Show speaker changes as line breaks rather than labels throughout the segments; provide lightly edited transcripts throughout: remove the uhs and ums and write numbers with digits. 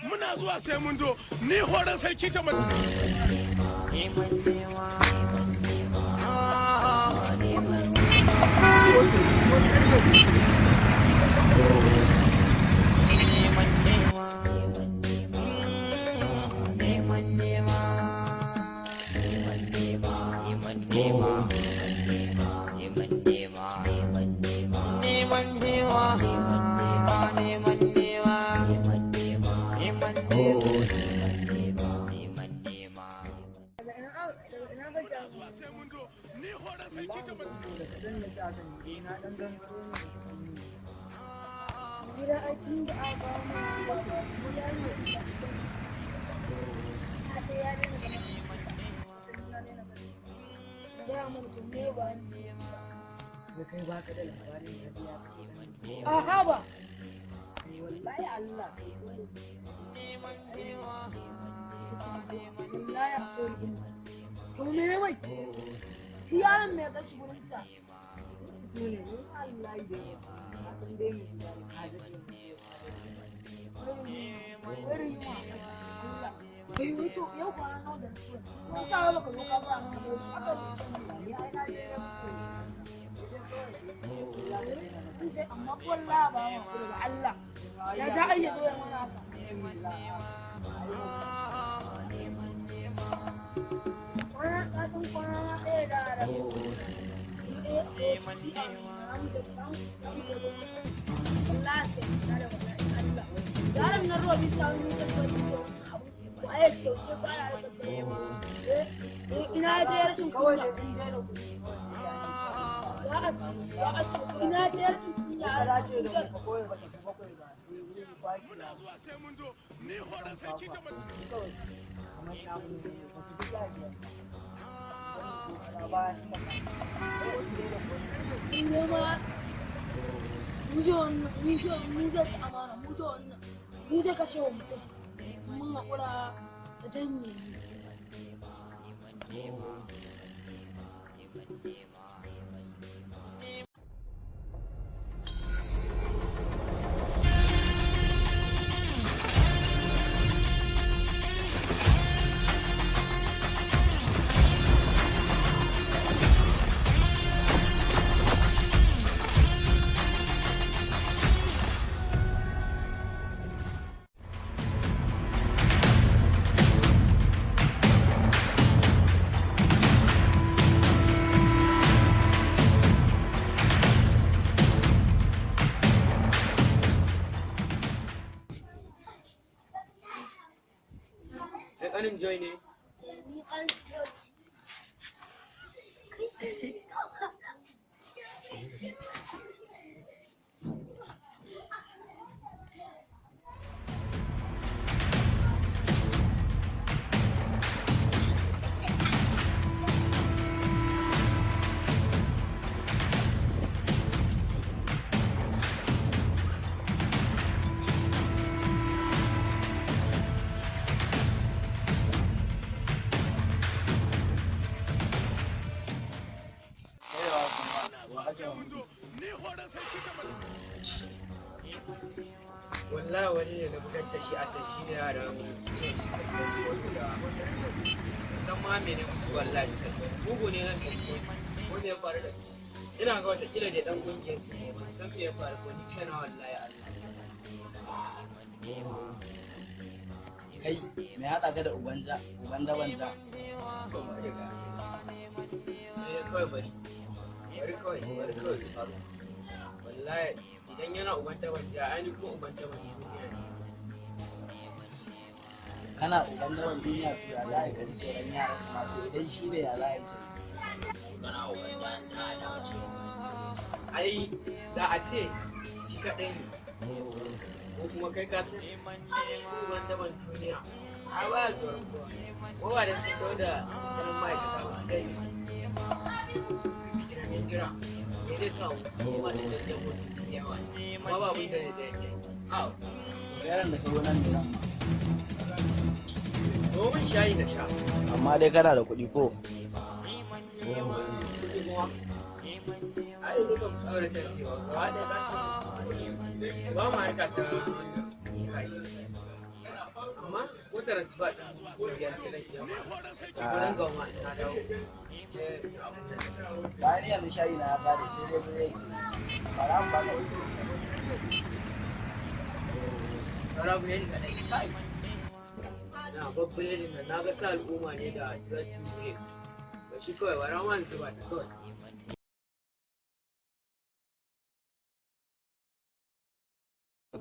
Muna zuwa sai mun zo. Ni horon sarki ta
Aha ba.
Wallahi Allah.
Wallahi to me mai? Shi yaron mai kashi gurin sa.
Su ne Allah ya san dai mu da ka da
Wai yi ma Allah. Kai wato yau kwana nawa da rasuwa. Kun sa ba ka zo ka ba ka shi aka
ni ai na je na musu.
Kun ce amma wallahi ba ma ku daga Allah. Ya za a iya zo ya mana haka. Kwana ka san kwana na ɗaya da rabu. Yaron nan ruwa bisa wani da waye ce yaushe fara rasa ina je rashin kunya za a ci za a ci ina je rashin kunya
za ce da ka koyi ba ta bakwai ba sai wuri kwaki
Muna zuwa sai mun zo. Ni horon sarki ta
kawai kamar na mu ba su bi lafiya ba su da
in ma mu je wannan mu zai ci amana mu je wannan mu zai kashe wa mutum mun haƙura da janye
Kai ƙanin Joy ne?
Ni ƙanin Joy.
Wallahi wani ne na bugar da shi a can shi ne yaran Joy suka yi da san ma mene musu wallahi suka yi mugu ne nan kai ko me ya faru da ina ga wata kila da dan kungiyar su ne ban san me ya faru ko ni kaina wallahi Allah.
Kai me haɗa ka da ubanja uban dabanja?
To bari ga eh kawai bari bari kawai bari kawai ya faru. Wallahi idan yana uban dabanja ai ni kuma uban daban duniya ne.
Kana uban daban duniya to ya za a yi ka ji tsoron yaran su ma to idan shi ne ya za a yi ka
Kana uban da ai da a ce shi kaɗai ne ko kuma kai ka san shi uban daban duniya ai baya tsoron kowa ko ba dan sun kawo da irin ma'aikata wasu kai ne su tunanin jira me zai sa mu ma da dandan motoci da yawa ne amma ba abin da ne da yake au
yaran da ka zo nan ne nan
domin shayi na sha.
Amma dai kana da kuɗi ko?
Kuɗi kuma ai ni ban fara canjewa gaba ɗaya ka san ba mu harka ta transfer ɗin 5 ce zan iya ma. Ko nan gaba ma in na dawo. Sai abin nan.
Bayan yanzu shayi na ya kare sai dai biredi. Bara mu baka wani.
Saura biredi kaɗai. Kai. Na babban biredin nan na ga sa al'umma ne da trusty break. Ba shi kawai bara ma in zuba ta kawai.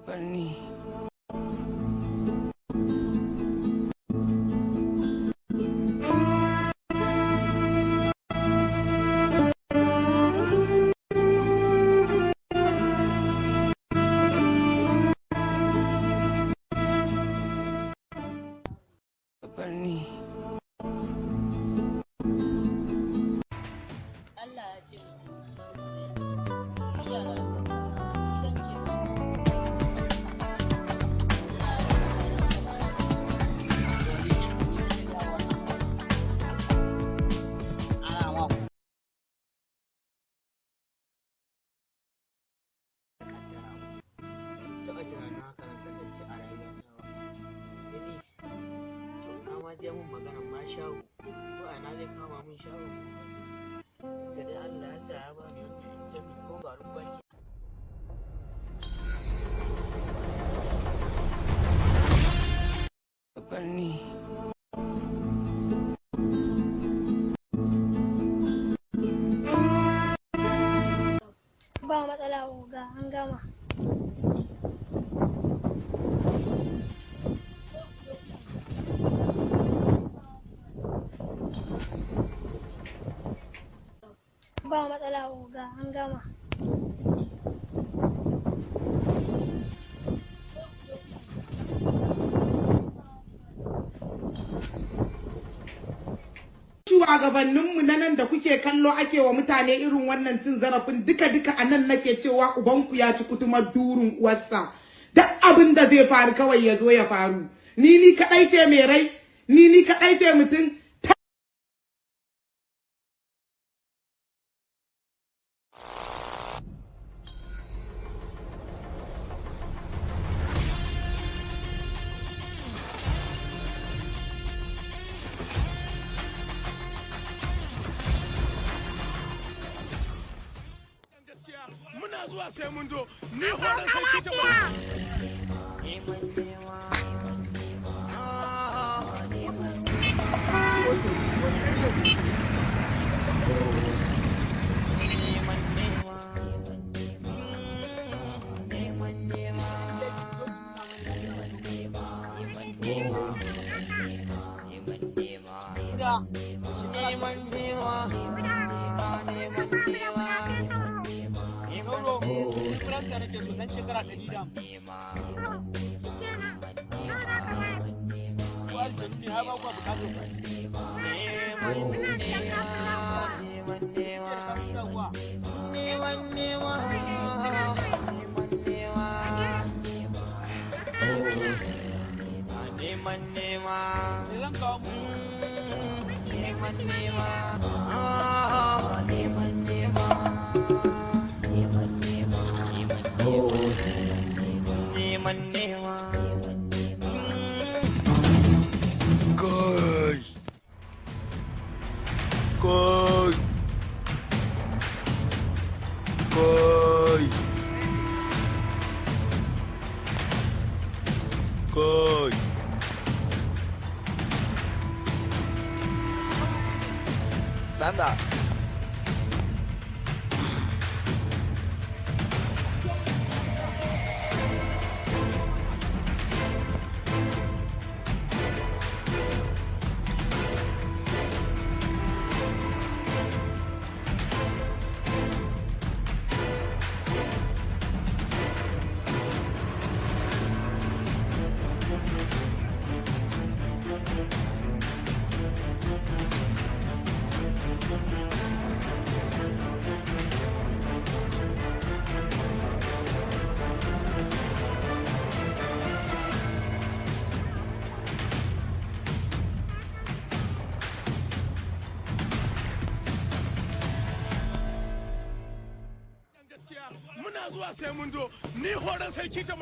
Barni. Barni.
Allah ya ce mutum ya zan ce.
Ana ma
Taɓa tunanin haka zan kasance a rayuwata ba. Ni to na ma je mun magana ma shago. Ko a na zai kama mun shago. Da dai Allah ya sa ya bani wannan jami ko garin kwaki.
Barni.
Ba matsala oga, an gama. Ba matsala oga, an gama.
Shugabanninmu na nan da kuke kallo ake wa mutane irin wannan cin zarafin duka-duka a nan nake cewa ubanku ya ci kutumar durin uwarsa. Duk abin da zai faru kawai ya zo ya faru. Ni ni kaɗai ce mai rai, ni ni kaɗai ce mutum.
Gaskiya muna zuwa sai mun zo ni horon sarki ta
Sauro, furanka nake so dan shekara 150. Ko aljanu ne har ba ku bukatar ku. Shekara kuwa. Me zan kawo muku?
Kai. Kai. Kai. Kai.
Banda.
Gaskiya muna zuwa sai mun zo ni horon sarki ta.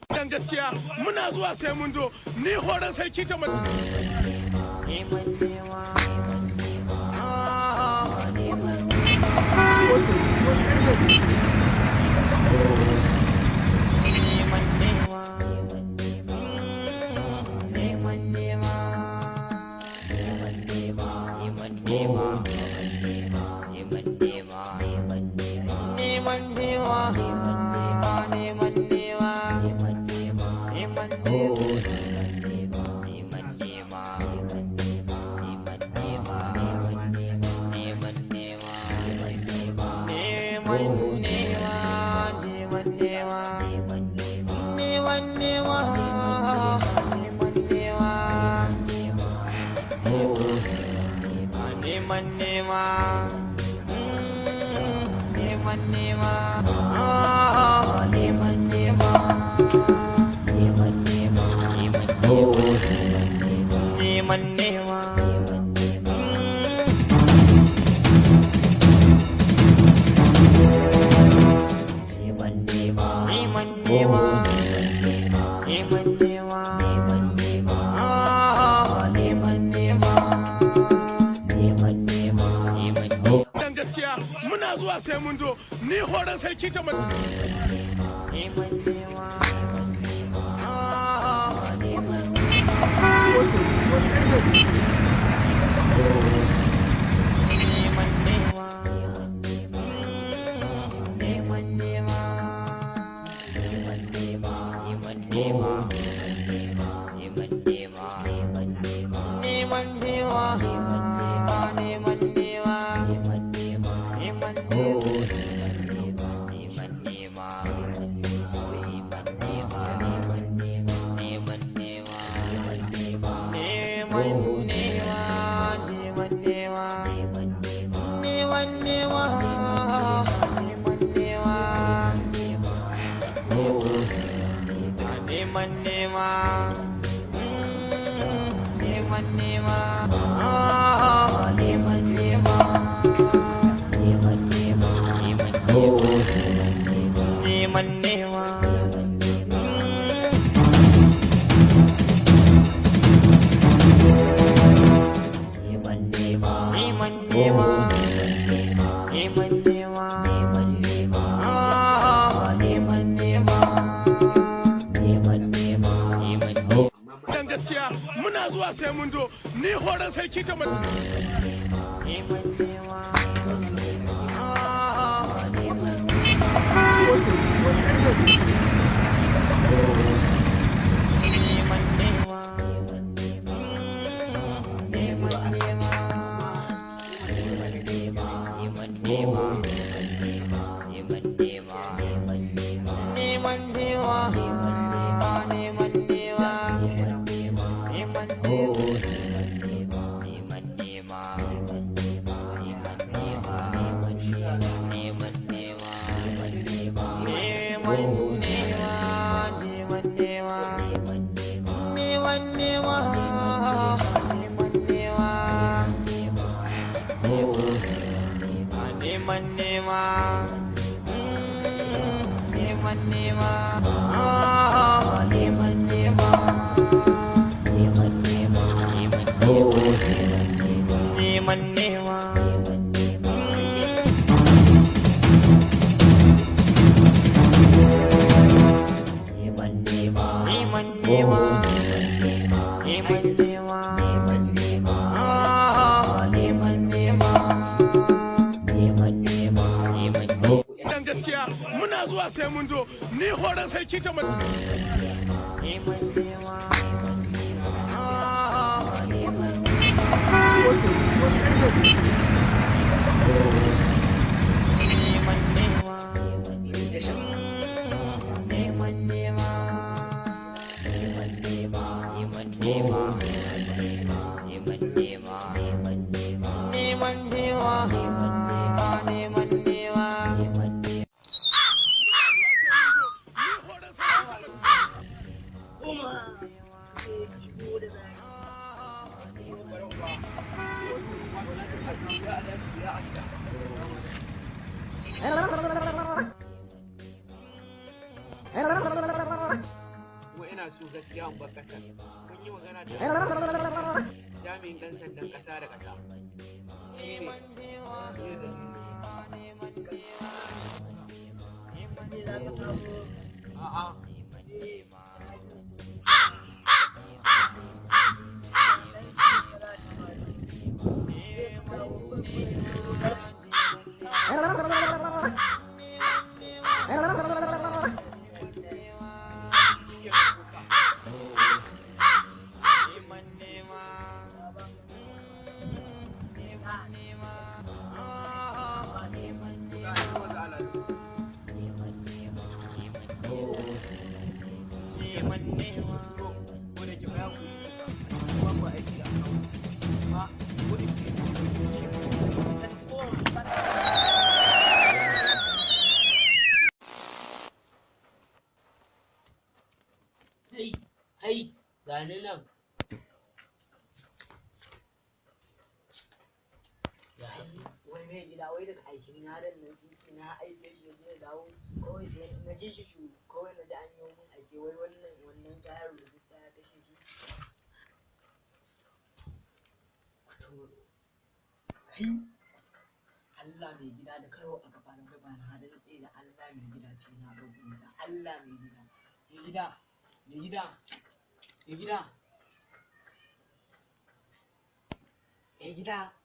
Dan gaskiya muna zuwa sai mun do ni horon sarki ta Dan gaskiya muna zuwa sai mun do ni horon sarki ta Dan gaskiya muna zuwa sai mun do ni horon sarki ta Dan gaskiya muna zuwa sai mun do ni horon sarki ta
Kuma ina so gaskiya in bar ƙasar. Mun yi magana da jami'in ɗan sandan ƙasa da ƙasa. Shi ne shi ne dalili. A'a.
Kai, kai, gani nan.
Wai mai gida, wai daga aikin yaron nan sisi na aike shi ya je ya dawo, kawai sai na ji shi shuru, kawai na ji an yi mun aike, wai wannan kayan rubista ya kashe shi. Kai, Allah mai gida, da karo a gaba na gaba na rantse da Allah mai gida sai na ɗauke sa. Allah mai gida, mai gida, mai gida, mai gida, mai gida.